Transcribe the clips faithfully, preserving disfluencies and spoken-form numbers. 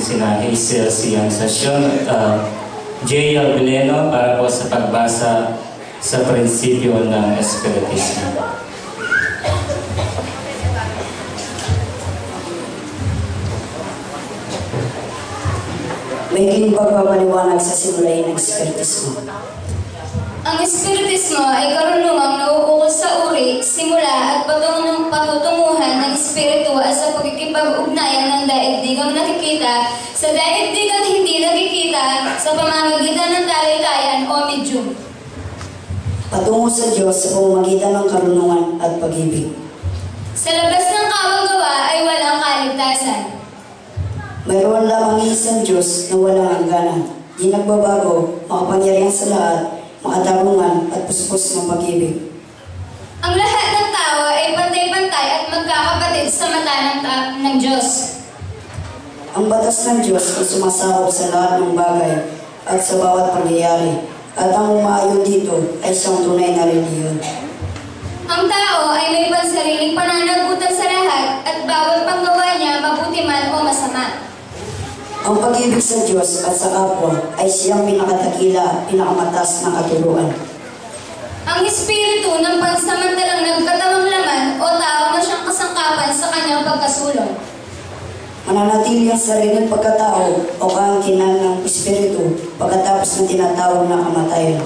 Sina Hazel Siang Sasyon at, ah, J L Bileno para po sa pagbasa sa Prinsipyo ng Espiritismo. Maikling pagpapaliwanag sa simulain ng Espiritismo. Ang Espiritismo ay karunungang nauukol sa uri, simula at patungu-, patutunguhan ng Espiritu at sa pakikipag-ugnayan ng daigdigang nakikita sa daigdigang hindi nakikita sa pamamagitan ng talikayan o medium. Patungo sa Diyos sa pamamagitan ng karunungan at pag-ibig. Sa labas ng kawang gawa ay walang kaligtasan. Mayroon lamang isang Diyos na walang hangganan, di nagbabago, makapangyarihan sa lahat, makatarungan, at puspos ng pag-ibig. Ang lahat ng tao ay pantay-pantay at magkakapatid sa mata ng ta-, ng Diyos. Ang batas ng Diyos ay sumasakop sa lahat ng bagay at sa bawat pangyayari, at ang umaayon dito ay siyang tunay na relihiyon. Ang tao ay may pansariling pananagutan sa lahat at bawat paggawa niya, mabuti man o masama. Ang pag-ibig sa Diyos at sa kapwa ay siyang pinakadakila at pinakamataas na katuruan. Ang Espiritu ng pansamantalang nagkatawang laman o tao na siyang kasangkapan sa kanyang pagkasulong. Mananatili ang sariling pagkatao o kaangkinan ng Espiritu pagkatapos ng tinatawag na kamatayan.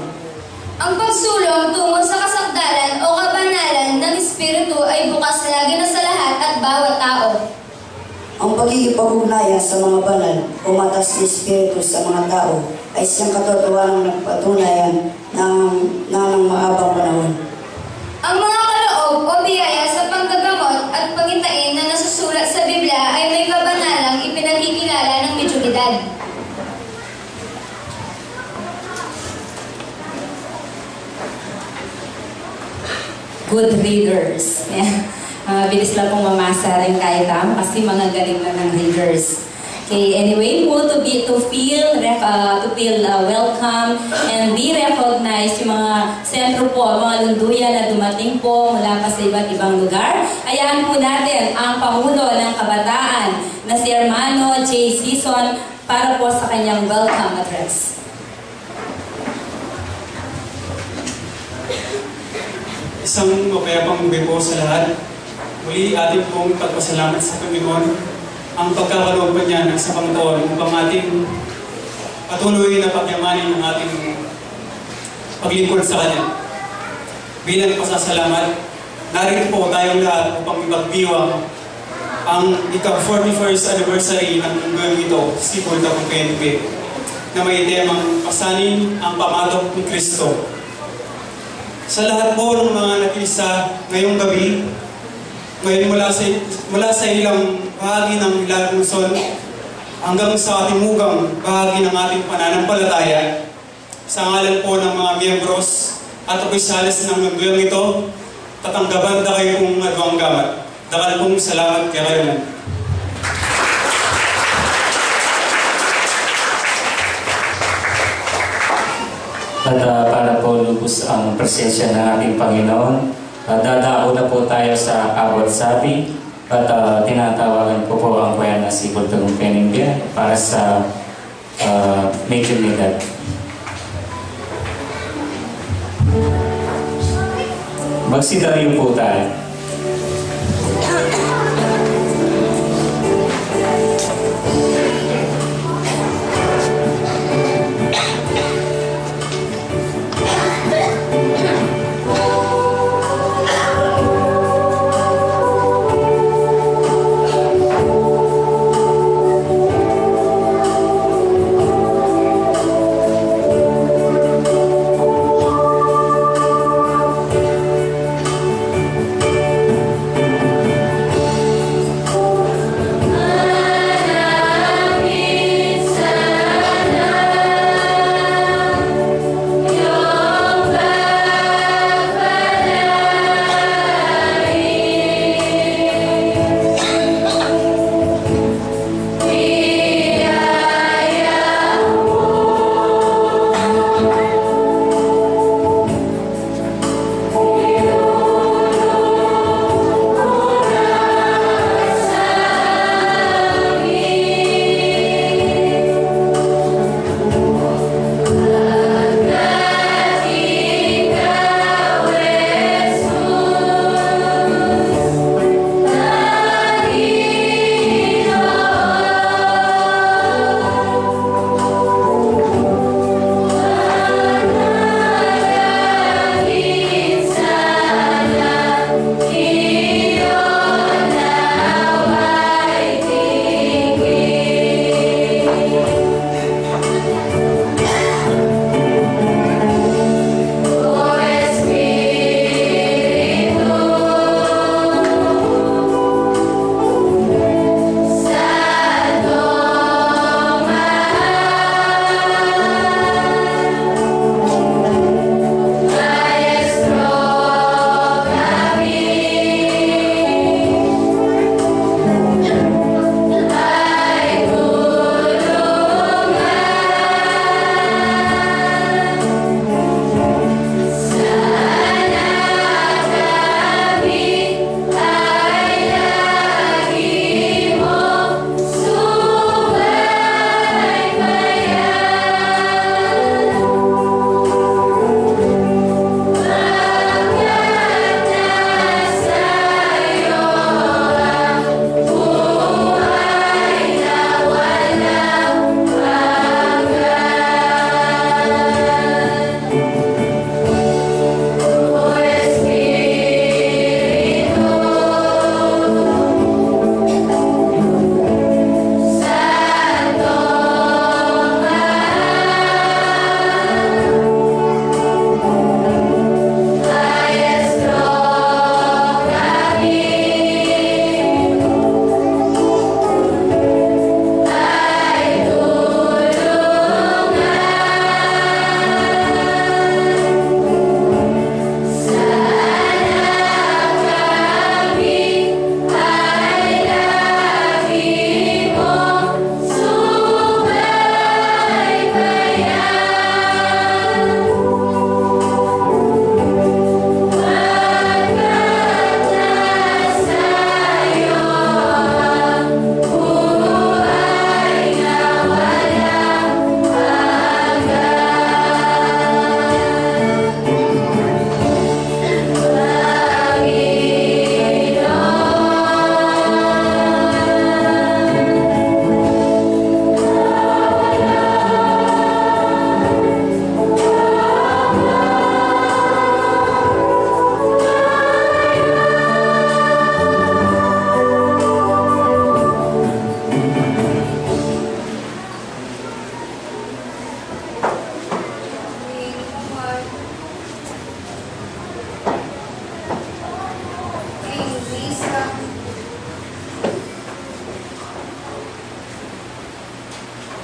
Ang pagsulong tungo sa kasakdalan o kabanalan ng Espiritu ay bukas lagi na sa lahat at bawat tao. Ang pakikipag-ugnayan sa mga banal o mataas na espiritu sa mga tao ay siyang katotohanan ng patunayan ng, ng mahabang panahon. Ang mga kaloob o biyaya sa panggagamot at pangitain na nasusulat sa Biblia ay may kabanalang ipinagkikilala ng mediumidad. Good readers. Mabilis la pung mamasa ring kaitam kasi magagaling na ng readers. Okay, anyway, po to be, to feel rec-, uh, to feel, uh, welcome and be recognized yung mga sentro po, mga lunduyan na dumating po mula pa sa iba't ibang lugar. Hayaan po natin ang Pangulo ng Kabataan na si Hermano Jay Sison para po sa kanyang welcome address. Isang mapayapang gabi po sa lahat. Muli, atin pong pagpasalamat sa Panginoon ang pagkakaloob pa niya ng sabang taon upang ating patuloy na pagyamanin ang ating paglingkod sa Kanya. Bilang pasasalamat, narito po tayong lahat upang ipagdiwang ang ika-forty-first anniversary ng mungguyang ito, Sibol Tagumpay N P, na may temang Pasanin ang Pamatok ni Kristo. Sa lahat po ng mga nakiisa ngayong gabi, ngayon mula sa, mula sa ilang bahagi ng Hilagang Luzon hanggang sa katimugang bahagi ng ating pananampalataya, sa ngalan po ng mga miyembros at opisyales ng mungguyang ito, tatanggapan da kayu kung aduang gamat. Dakal pong salamat kekayu ngan. At, ah, para po lubos ang presensya ng ating Panginoon, ah, dadako na po tayo sa awat sabi at, ah, tinatawagan ko po ang kwaya ng Sibol Tagumpay N P para sa ah, mediumidad. Magsitayo po tayo.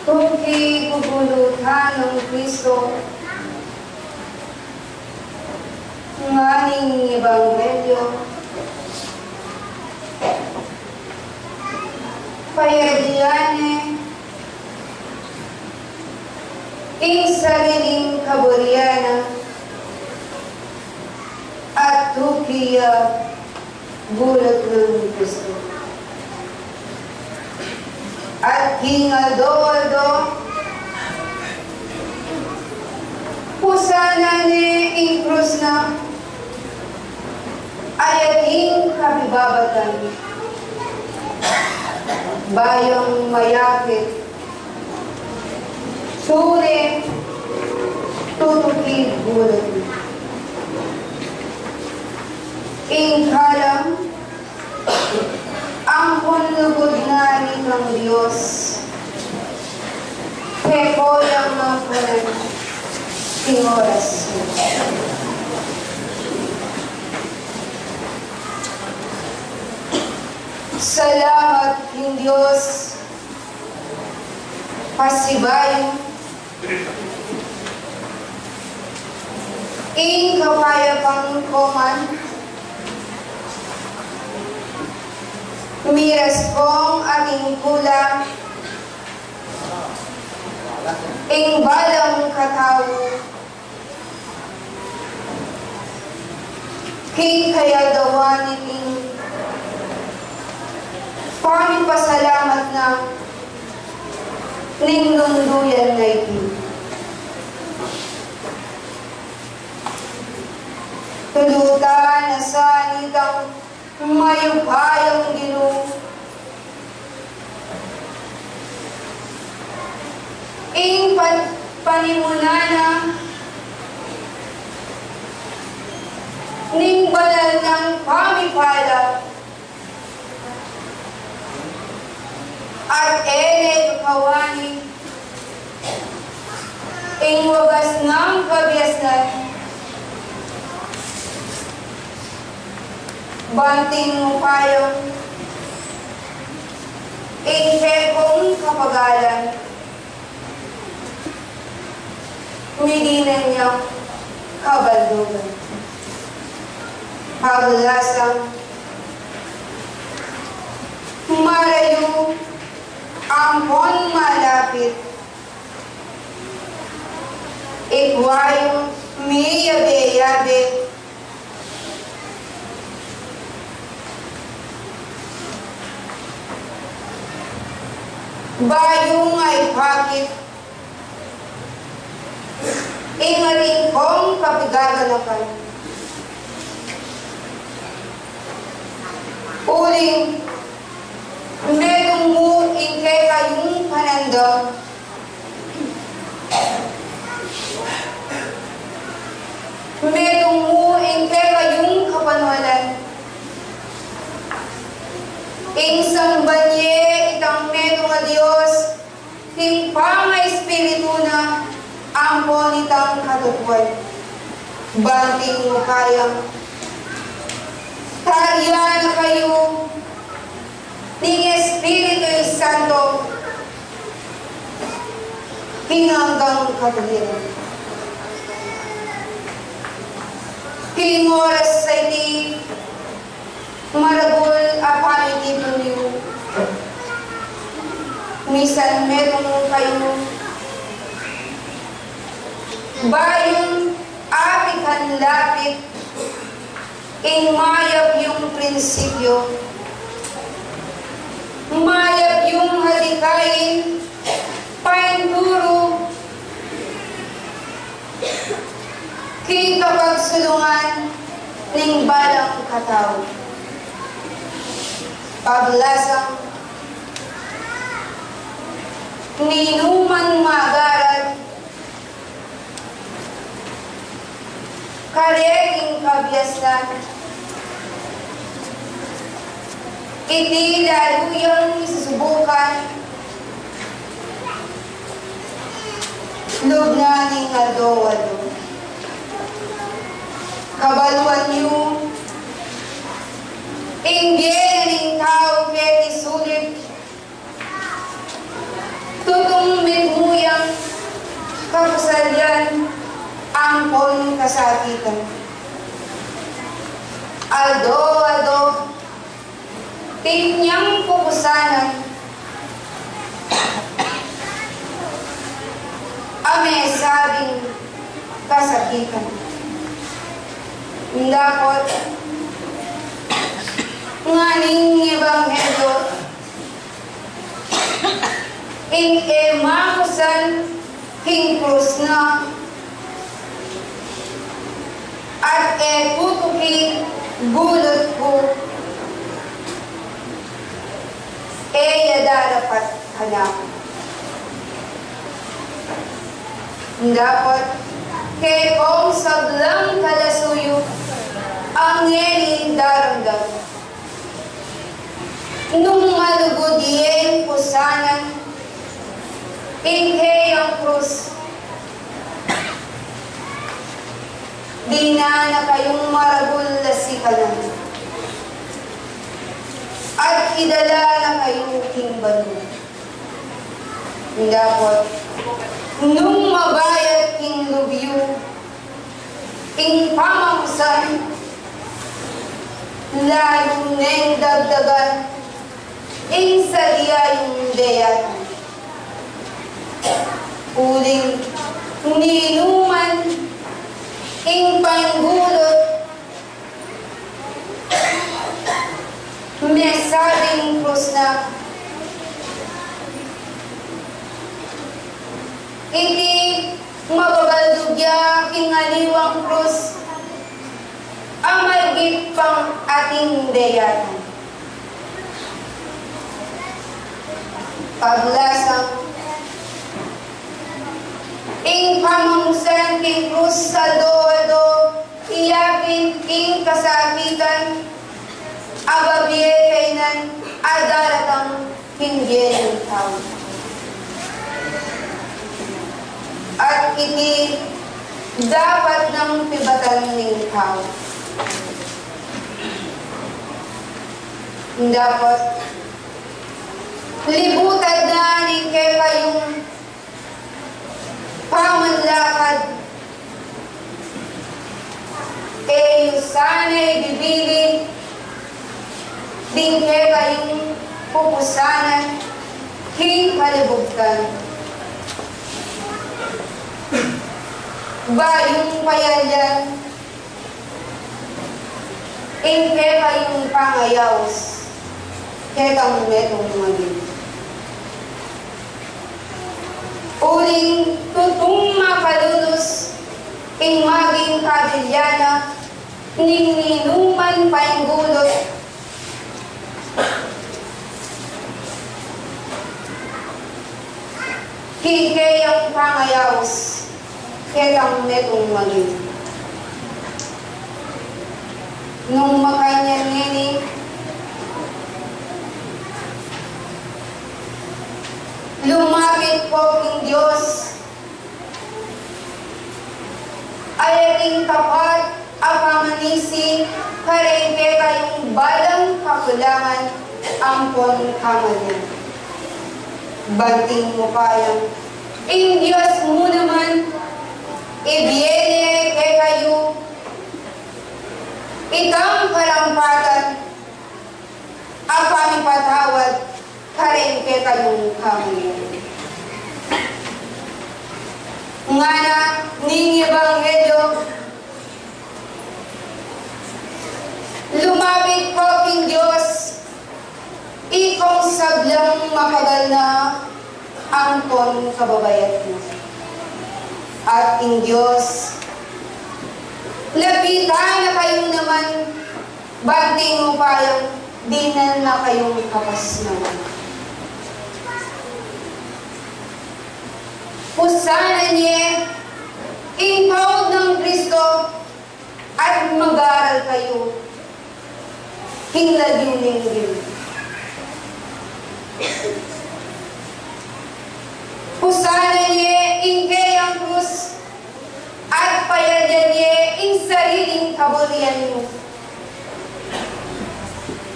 Tuki gugulutan nang Kristo, nganing ebanghelyo, payadian ne ing sariling kaburian na at tuki ya gulat nang Kristo. At king aldo-aldo, pusanan ne ing krus na, at ing kapibabatan, bayu mayapit, tune tutuki gulat na. Ing kalam, ampon lugud na ning Dios, keko yang ampunan king oras. Salamat king Dios. Pasibayu, ing kapayapan ko man, miras kong ating kula, ing balang katau, king kayaldawan niting pamipasalamat na ning lunduyan na iti. Tulutan na sa nitang mayupayang Ginu, ing pan-, panimunan na ning banal nang pamipalad, at e ne kakawani ing wagas nang kabiasnan, banting upayang ing kekong kapagalan, miging ne yang kabaldugan. Paglasang marayu ampon malapit, ikwa yu miyabe-yabe, bayu nga ipakit ing atin kong kapigaganakan. Uling metung mu ing kekayung panandam, metung mu ing kekayung kapanalan, ing samban ye itang metung a Dios, king pangaespiritu na ampon itang katutuan. Banting upayang talian na kayu ning Espiritu Santo king anggang katuliran. King oras a iti, maragul a pamitipun yu, misan metung kayu, bayung apitan lapit ing mayap yung prinsipyu, mayap yung halikain, painturu, king kapagsulungan ning balang katau. Paglasang ninuman magarad kareting kabiasnan, iti lalu yang isusubukan, lub na ning aldo-aldo. Kabaluan yu, ing bie ning tau keti sulit, tutung Yan ampon kasakitan. Aldo-aldo, ing kayang pupusanan a mesabing kasakitan. Dapot ngana ning ebanghelyo, ing e mamusan king krus na at e tutuki ing gulut ku, e ya darapat kanaku. Dapot kekong sablang talasuyu a ngeni daramdam. Nung malugud yeng pusanan ing kayang krus, dinan na kayung maragul a sikanan at idala na kayu king banua. Dapot nung mabayat king lub yu ing pamamusan, lalu neng dagdagan ing sadya yung deyatan. Uling ninuman ing panggulut, mesabing krus na. Iti mababaldug ya king aliwang krus a mayigit pang ating deyatan. Paglasang ing pamamusan king krus aldo-aldo, iya pin ing kasakitan a babie kainan a daratang king bie ning tau. At iti dapat nang pibatan ning tau. Dapot libutan na ning kekayung pamanlakad, e yu sana ibibili ding kekayung pupusanan king kalibugtan. Bayung payalyan ing kekayung pangayaus ketang metung maging. Uling tutung makalulus ing maging kabilyanan ning ninuman panggulut king keyang pangayaus ketang metung maging. Nung makanyan ngeni, lumapit ko king Dios, a ating tapat a pamanisi kareng kekayung balang kakulangan ampon kamalian. Banting mu pa yang ing Dios mu naman ibie ne kekayu itang karampatan a pamipatawad kareng kekayung kamalian. Ngana ning ebanghelyo, lumapit ko king Dios, ikong sablang makagal na ampon kababayat na. At ing Dios, lapitan na kayu naman, banting mu pa yang dinan na kayung kapas naman. Pusanan ye ing paud nang Kristo at mag-aral kayu king lagyu ning Ginu. Pusanan ye ing keyang krus at payalyan ye ing sariling kaburian yu.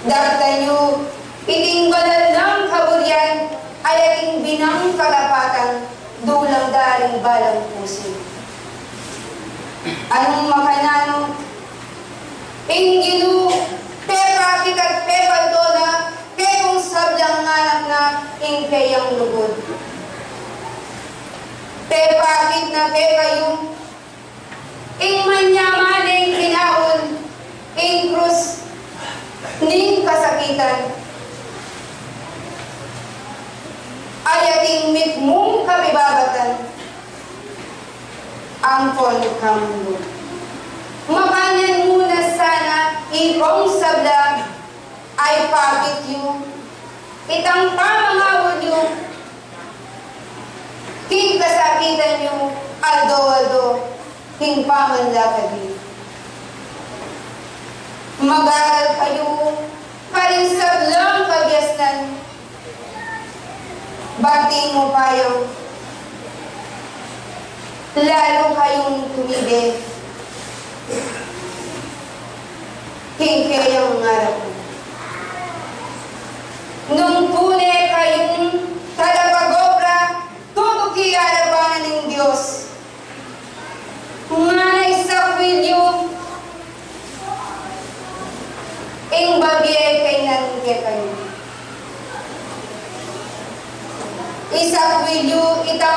Daptan yu iting banal nang kaburian a ating binang karapatan dulang da ring balang pusu. Anung makananu ing Ginu, pepakit at pepaldo na kekung sablang anak na ing keyang lugud. Pepakit na kekayu ing manyaman ning kinaun ing krus ning kasakitan. Ay ating mitmung kabibabatan ampon kamundu. Makanyan mu na sana ikong sabla ay pakit yu itang pamangaul yu king kasakitan yu aldo-aldo king pamanlakad yu. Mag-aral kayu karing sablang kabiasnan. Bati mu pa yang lalu kayung tumibe king keyang arapan. Nung tune kayung talapag-obra, tutuki arapan na ning Dios. Nganang isakwil yu ing babie kaynan kekayu. Isakwil yu ita